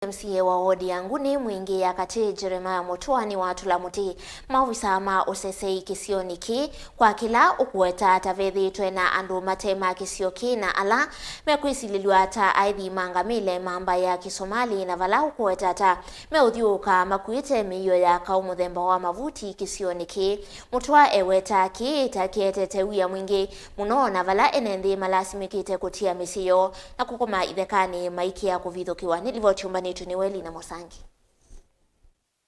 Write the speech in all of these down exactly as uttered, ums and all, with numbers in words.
M C A wa wodi ya Nguni Mwingi ya Katĩ, Jeremiah Mũtũa, nĩwatũla mũtĩ maovisa ma ũsesei kĩsionĩ kĩĩ kwa kĩla ũkũweta ta vethĩĩtwe na andũ mate ma kĩsio kĩĩ na ala mekwĩsilĩlw'a ta aĩthi ma ngamĩle ma mbaĩ ya Kĩsomali, na vala ũkũweta ta meũthyũũka makuĩte mĩio ya kaũ mũthemba wa mavuti kĩsionĩ kĩĩ. Mũtũa ewetaa kĩĩ ta kĩetete wia mwingĩ mũno, na vala ene nthĩ malasimĩkĩte kũtia mĩsyĩ yoo na kũkoma ithekanĩ maikĩa kũvithũkĩwa. Nĩ livoti yũmbanĩtw'e nĩ Welina Mũsangi.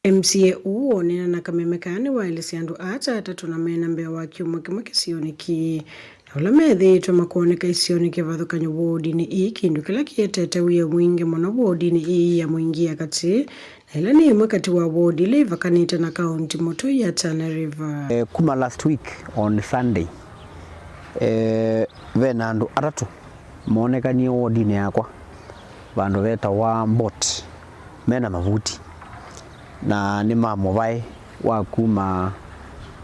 M C A ũũ wonena na kameme kaa nĩwaelesya andũ aa ta atatũ na mena mbee wa kyumwa kĩmwe kĩsionĩ kĩĩ, na ũla methĩĩtwe makwoneka isionĩ kĩvathũkany'o wodinĩ ii, kĩndũ kĩla kĩetete wia mwingĩ mũno wodinĩ ii ya Mwingi ya Katĩ, na ĩla nĩ ĩmwe katĩ wa wodi ila ivakanĩte na kaunti mũtũi ya Tana River. Eh, kuma last week on Sunday, eh, ve na andũ atatũ moonekanie wodinĩ yakwa vandũ vetawa Mbot, mena mavuti, na nĩ ma mũvaĩ wa kuma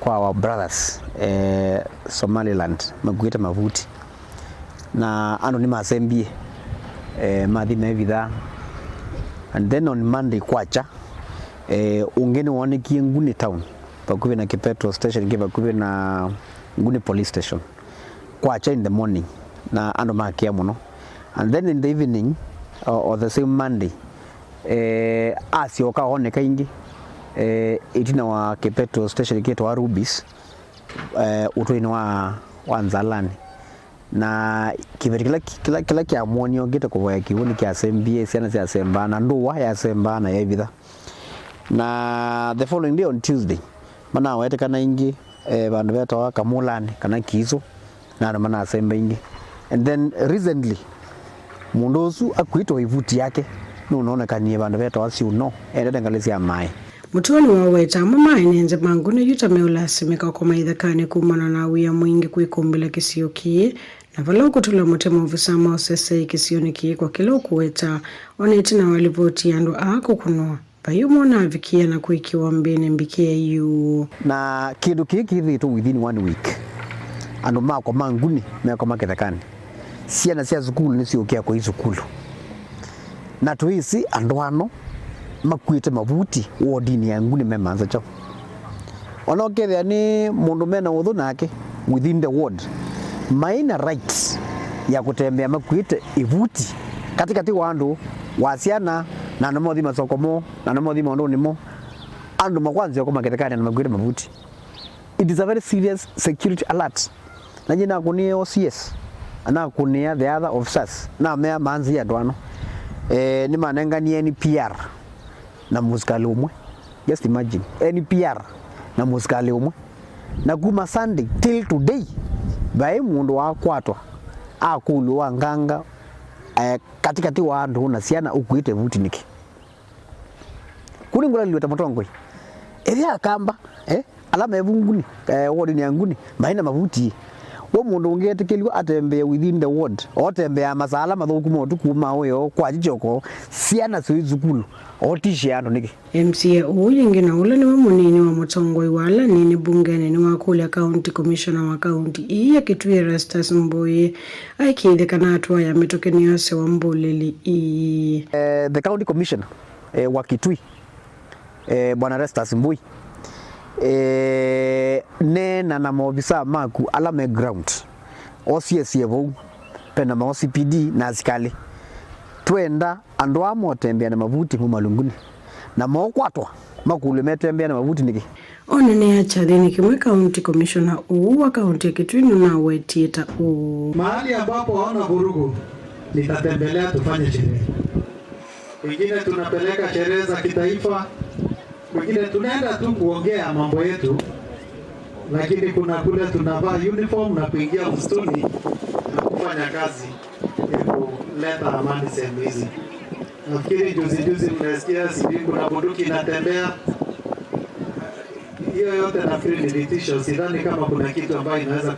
kwa our brothers, eh, Somaliland, makuĩte mavuti, na andũ nĩmasembie, eh, mathi mevithaa. And then on Monday kwakya, eh, ũngĩ nĩwoonekie Nguni town, vakuvĩ na Kipeto station, kĩ vakuvĩ na Nguni police station, kwakya in the morning, na andũ makĩa mũno. And then in the evening, or, or the same Monday, eh, asyoka oneka ingĩ, eh, ĩtina wa Kipeto station kĩtawa Rubis, eh, ũtũinĩ wa, wa Nzalani. Na kĩveti kĩla, kĩla, kĩla kĩamwonie okĩte kũvoya kĩw'ũ nĩkyasembie, syana syasembaa, na ndũa yasembaa na yaivitha. Na the following day on Tuesday, manawetĩkana ingĩ, eh, vandũ vetawa Kamũlanĩ kana Kiiso, na andũ manasemba ingĩ. And then recently, mũndũ ũsu akuĩtwe ivuti yake nũnonekanie vandũ vetawa Syuno, endete ngalĩ sya maĩ. Mũtũa nĩwaweta amwe ma ene nthĩ ma Nguni yu ta meũlasimĩka kũkoma ithekanĩ kumana na wia mwingĩ kwĩkũmbĩla kĩsio kĩĩ, na vala ũkũtũla mũtĩ maovisa ma ũsesei kĩsionĩ kĩĩ kwa kĩla ũkũweta, ona ĩtina wa livoti ya andũ aa kũkũnwa. Vai ũmwe ũnavikie na kwĩkĩwa mbĩnĩ mbikĩe yu. Na kĩndũ kĩĩ kĩthĩĩtwe within one week. Andũ makoma Nguni, mekoma kĩthekanĩ. Syana sya sukulu nĩsyũkĩa kũi sukulu. Na twĩsĩ andũ ano makuĩte mavuti wodinĩ ya Nguni me manza kyaũ. Ona ũkethĩa nĩ mũndũ mena ũthũ nake within the ward, maĩ na right ya kũtembea makuĩte ivuti katĩkatĩ wa andũ, wa syana, na andũ mothi masoko moo, na andũ mothi maũndũnĩ moo. Andũ makwanzĩa kũma kĩthekanĩ na makuĩte mavuti. It is a very serious security alert. Na nyie nakũnĩe O C S, na nakũnĩa the other officers, namea manzĩe andũ ano. Eh, nĩmanenganie N P R na mũsikalĩ ũmwe. Just imagine, N P R na mũsikalĩ ũmwe. Na kuma Sunday till today, vai mũndũ wakwatwa akũlw'a wa nganga, eh, katĩkatĩ wa andũ na syana ũkuĩte vuti nĩkĩ? Kũu nĩngũlalilw'e ta mũtongoi. Ethĩa Akamba, eh, ala me vu Nguni, eh, wodinĩ ya Nguni, maĩ na mavuti. We mũndũ ũngĩetĩkĩlw'a atembee within the ward, otembeaa masaa ala mathũku ma ũtukũ ma wĩoo, kwakya kyoko, syana syũi sukulu, otishe andũ nĩkĩ? M C A ũũ yĩngĩ na ũla nĩwe mũnini wa mũtongoi wa ala anini mbungenĩ nĩwakũlya County Commissioner wa kaunti ii ya Kitui Erastus Mbũi aĩkĩĩthye kana atũa ya mĩtũkĩ nĩyosewa mbũlĩli ii. Eh, the County Commissioner, eh, wa Kitui, eh, Bwana Erastus Mbũi, eh, neena na maovisa maku ala me ground, O C S e vau, pena ma O C P D na asikalĩ. Twenda andũ aa motembea na mavuti maumalunguni, na mokwatwa makũlw'e metembea na mavuti nĩkĩ? Onanĩa kyathĩnĩ kĩmwe, County Commissioner ũũ wa kaunti ya Kitui nũnawetie ta ũũ. Mahali ambapo haona vurugu, nitatembelea tufanye sherehe. Wengine tunapeleka sherehe za kitaifa, wengine tunaenda tu kuongea mambo yetu, lakini kuna kule tunavaa uniform na kuingia msituni na kufanya kazi ya kuleta amani sehemu hizi. Nafikiri juzi juzi mnasikia sijui kuna bunduki inatembea. Hiyo yote nafikiri ni vitisho, sidhani kama kuna kitu ambayo inaweza,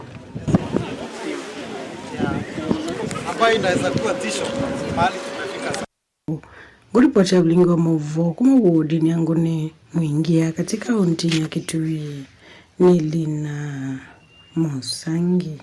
ambayo inaweza kuwa tisho mahali tumefika. Ngũripoti ya vilingi wa maũvoo kuma wodinĩ ya Nguni Mwingi ya Katĩ kauntinĩ ya Kitui nĩ Lina Mũsangi.